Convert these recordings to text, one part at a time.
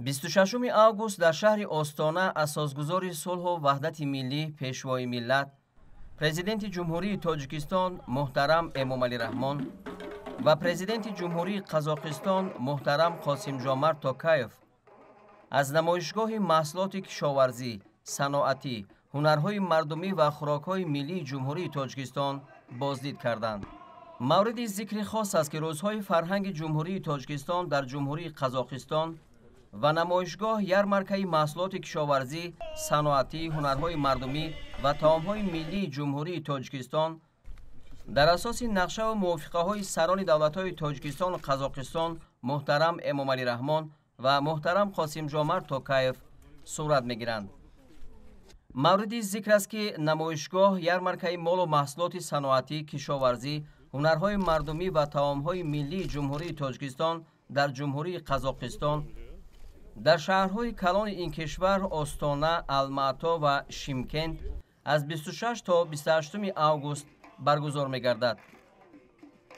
26 август дар шаҳри Остона асосгузори сулҳу ваҳдати миллӣ, пешвои миллат, Президенти Ҷумҳурии Тоҷикистон муҳтарам Эмомалӣ Раҳмон ва Президенти Ҷумҳурии Қазоқистон муҳтарам Қосимжомарт Токаев аз намоишгоҳи маҳсулоти кишоварзӣ, саноатӣ, ҳунарҳои мардумӣ ва хӯрокҳои миллии Ҷумҳурии Тоҷикистон боздид карданд. Мавриди зикри хос аст, ки рӯзҳои фарҳанги Ҷумҳурии Тоҷикистон дар Ҷумҳурии Қазоқистон ва намоишгоҳ ярмаркаи маҳсулоти кишоварзӣ, саноатӣ, ҳунарҳои мардумӣ ва таомҳои миллии Ҷумҳурии Тоҷикистон дар асоси нақшаву мувофиқаҳои сарони давлатҳои Тоҷикистону Қазоқистон муҳтарам Эмомалӣ Раҳмон ва муҳтарам Қосимжомарт Токаев сурат мегиранд. Мавриди зикр аст, ки намоишгоҳ ярмаркаи молу маҳсулоти саноатӣ, кишоварзӣ, ҳунарҳои мардумӣ ва таомҳои миллии Ҷумҳурии Тоҷикистон дар Ҷумҳурии Қазоқистон дар шаҳрҳои калони ин кишвар Остона, Алмато ва Шимкент аз 26 то 28 август баргузор мегардад.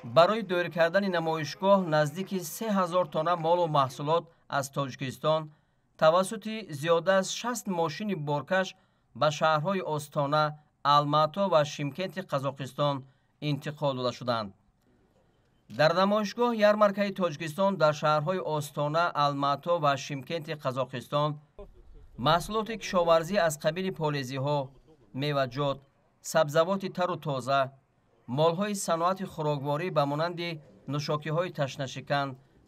Барои доир кардани намоишгоҳ наздики 3000 тонна молу маҳсулот аз Тоҷикистон тавассути зиёда аз 60 мошини боркаш ба шаҳрҳои Остона, Алмато ва Шимкенти Қазоқистон интиқол дода шуданд. Дар намоишгоҳ ярмаркаи Тоҷикистон дар шаҳрҳои Остона, Алмато ва Шимкенти Қазоқистон маҳсулоти кишоварзӣ аз қабили полезиҳо, меваҷот, сабзавоти тару тоза, молҳои саноати хӯрокворӣ ба монанди нӯшокиҳои ташнашикан,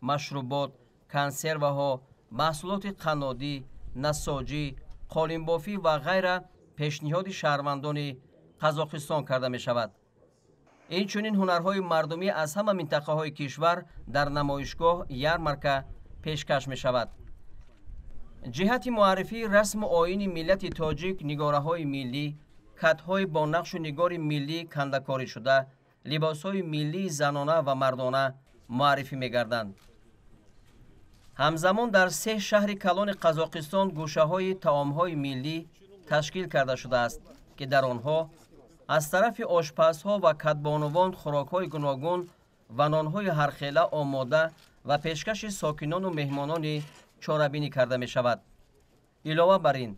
машрубот, консерваҳо, маҳсулоти қаннодӣ, насоҷӣ, қолинбофӣ ва ғайра пешниҳоди шаҳрвандони Қазоқистон карда мешавад. Инчунин ҳунарҳои мардумӣ аз ҳама минтақаҳои кишвар дар намоишгоҳ ярмарка пешкаш мешавад. Ҷиҳати муаррифии расму оини миллати тоҷик, нигораҳои миллӣ, катҳои бо нақшу нигори миллӣ кандакорӣ шуда, либосҳои миллии занона ва мардона муаррифӣ мегарданд. Ҳамзамон дар се шаҳри калони Қазоқистон гӯшаҳои таомҳои миллӣ ташкил карда шудааст, ки дар онҳо аз тарафи ошпазҳо ва кадбонувон хӯрокҳои гуногун ва нонҳои ҳархела омода ва пешкаши сокинону меҳмонони чорабинӣ карда мешавад. Илова бар ин,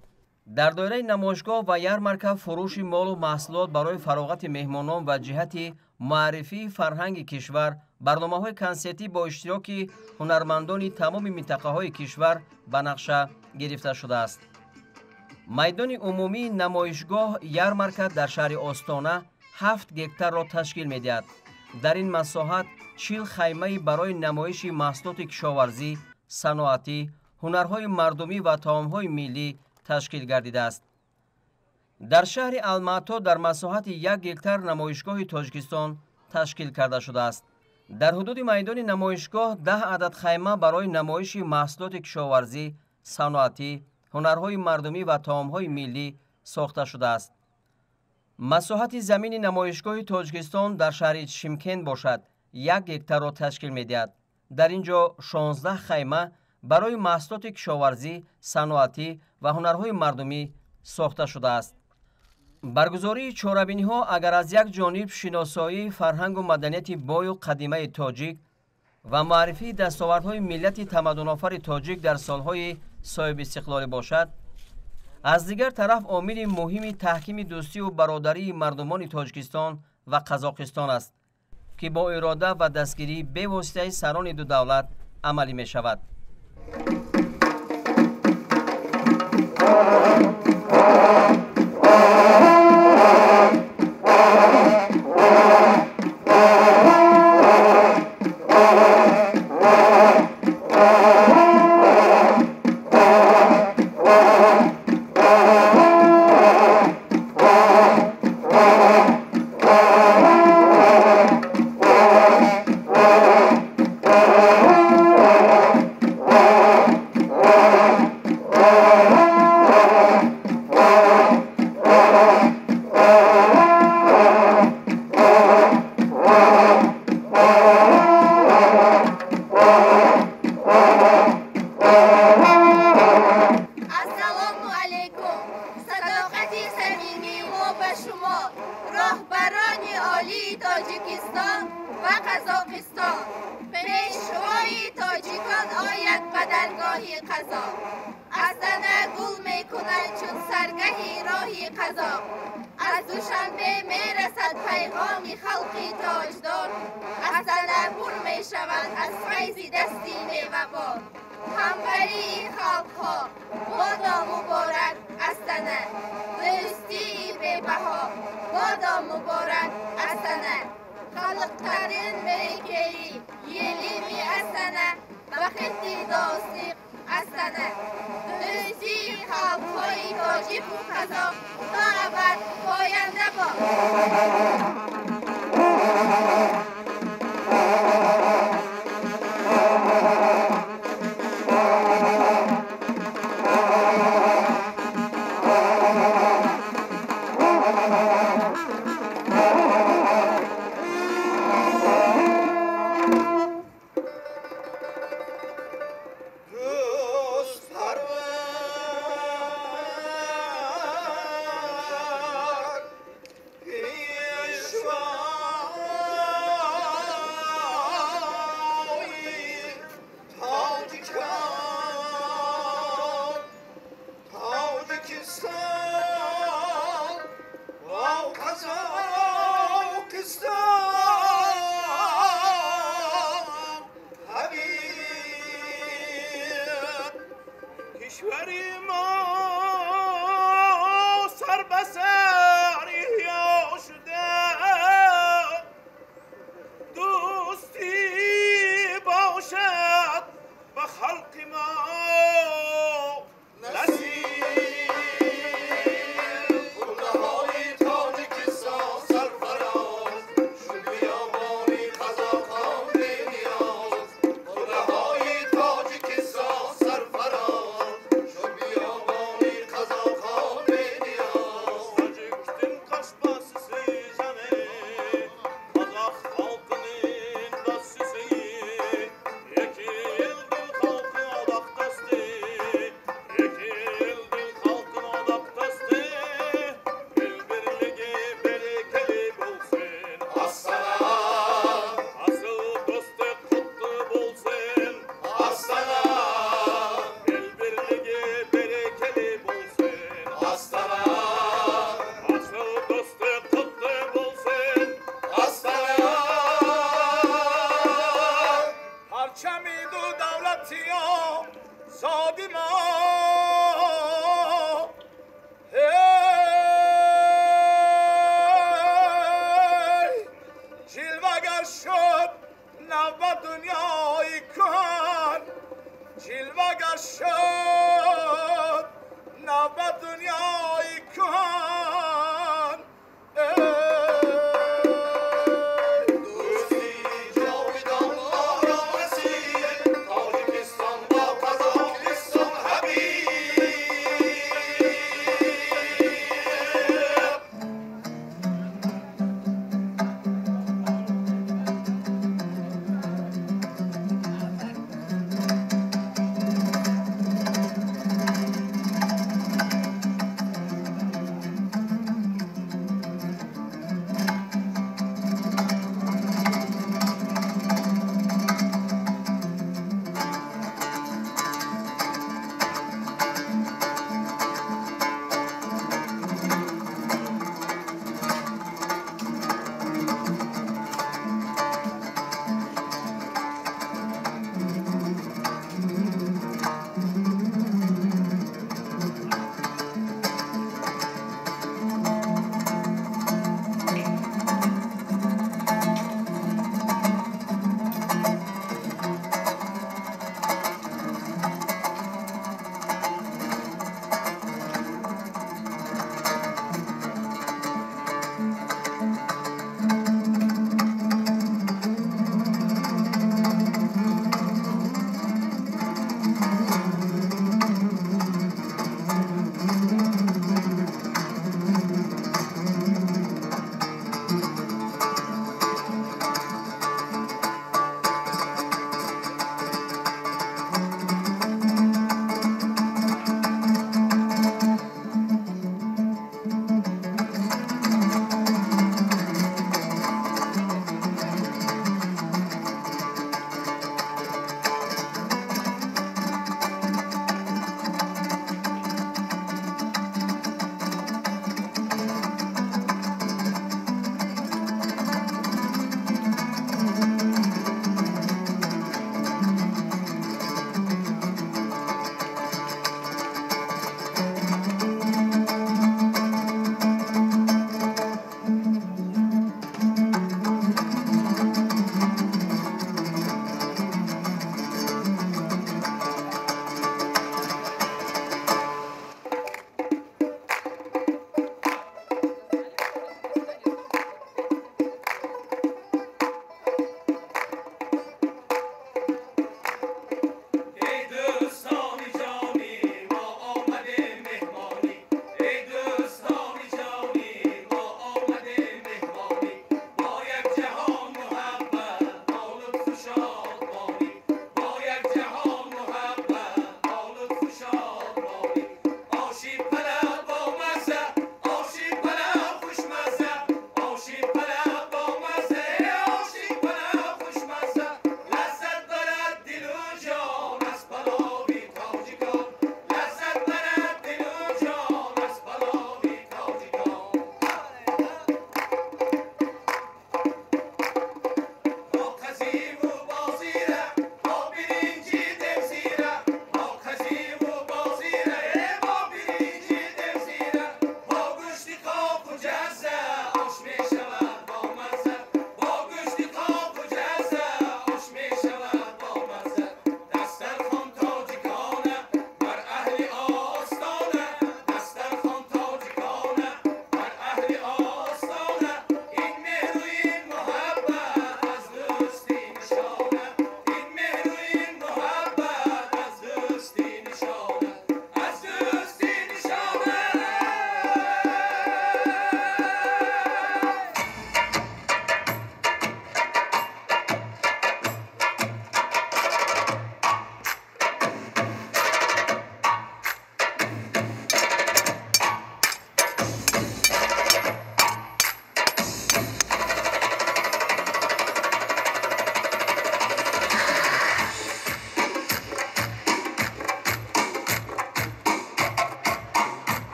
дар доираи намоишгоҳ ва ярмарка фурӯши молу маҳсулот барои фароғати меҳмонон ва ҷиҳати муаррифии фарҳанги кишвар барномаҳои консертӣ бо иштироки ҳунармандони тамоми минтақаҳои кишвар ба нақша гирифта шудааст. Майдони умумии намоишгоҳ ярмарка дар шаҳри Остона 7 гектарро ташкил медиҳад. Дар ин масоҳат 40 хаймаи барои намоиши маҳсулоти кишоварзӣ, саноатӣ, ҳунарҳои мардумӣ ва таомҳои миллӣ ташкил гардидааст. Дар шаҳри Алмато дар масоҳати 1 гектар намоишгоҳи Тоҷикистон ташкил карда шудааст. Дар ҳудуди майдони намоишгоҳ 10 адад хайма барои намоиши маҳсулоти кишоварзӣ, саноатӣ, ҳунарҳои мардумӣ ва таомҳои миллӣ сохта шудааст. Масоҳати замини намоишгоҳи Тоҷикистон дар шаҳри Шимкент бошад 1 гектарро ташкил медиҳад. Дар ин ҷо 16 хайма барои маҳсулоти кишоварзӣ, саноатӣ ва ҳунарҳои мардумӣ сохта шудааст. Баргузории чорабиниҳо агар аз як ҷониб шиносоии фарҳангу маданияти бою қадимаи тоҷик ва муаррифии дастовардҳои миллати тамаддунофари тоҷик дар солҳои соҳибистиқлолӣ бошад, аз дигар тараф омили муҳими таҳкими дӯстию бародарии мардумони Тоҷикистон ва Қазоқистон аст, ки бо ирода ва дастгирии бевоситаи сарони ду давлат амалӣ мешавад. қазоқ. Аз Душанбе мерасад пайғоми халқи тоҷдор, Астана пур мешавад аз файзи дасти мевабор. Ҳамбарии халқҳо бодо муборак Астана, дӯстии бебаҳо бодо муборак Астана. Халықтарын берекелі еліми Астана, бақытты достық Астана. Дӯстии халқҳои тоҷику қазоқ то абад поянда бод. جلوگر شد نو دنیای